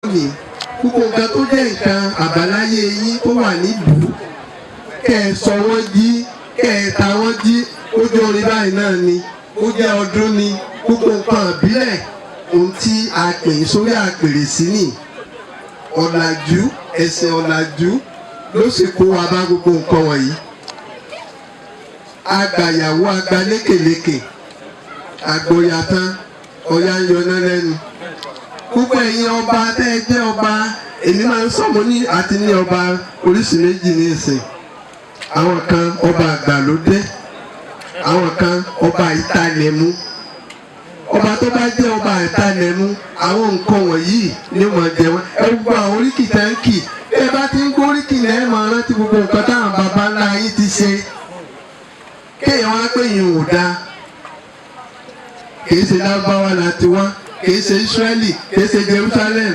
Lónìí, gbogbo nǹkan tó jẹ́ nǹkan àbáláyé yín tó wà nílùú, kẹ́ ẹ sọ wọ́n jí, kẹ́ ẹ ta wọ́n jí. Ó jẹ́ orin báyìí náà ni, ó jẹ́ ọdún ni, gbogbo nǹkan ìbílẹ̀, ohun tí a pè é sórí àpèrè sí nì. Ọ̀làjú, ẹ̀sìn ọ̀làjú ló sì kó wa bá gbogbo nǹkan wọ̀nyí. Agbàyàwó, agba lékèlékè, àgbòyà tán, ọ̀yà ń yọná lẹ́nu. Gbogbo ẹ̀yin ọba tẹ́ ẹ jẹ́ ọba, èmi máa ń sọ, mo ní àti ní ọba oríṣi méjì ní ìsìn. Àwọn kan, ọba àgbàlódé, àwọn kan, ọba ìtalẹ̀mú. Ọba tó bá jẹ́ ọba ìtalẹ̀mú, àwọn nǹkan wọ̀nyí ni wọ́n jẹ wọ́n. Ẹ gbogbo àwọn oríkì tẹ́ ń kì, ẹ bá ti ń gbóríkì lẹ́ẹ̀ máa rántí gbogbo nǹkan táwọn baba ńlá yín ti ṣe. Kéèyàn wá pé yìí ò dáa, kìí ṣe Lárúbáwá la ti wá, kìí ṣe Israẹli, kìí ṣe Jerusalem.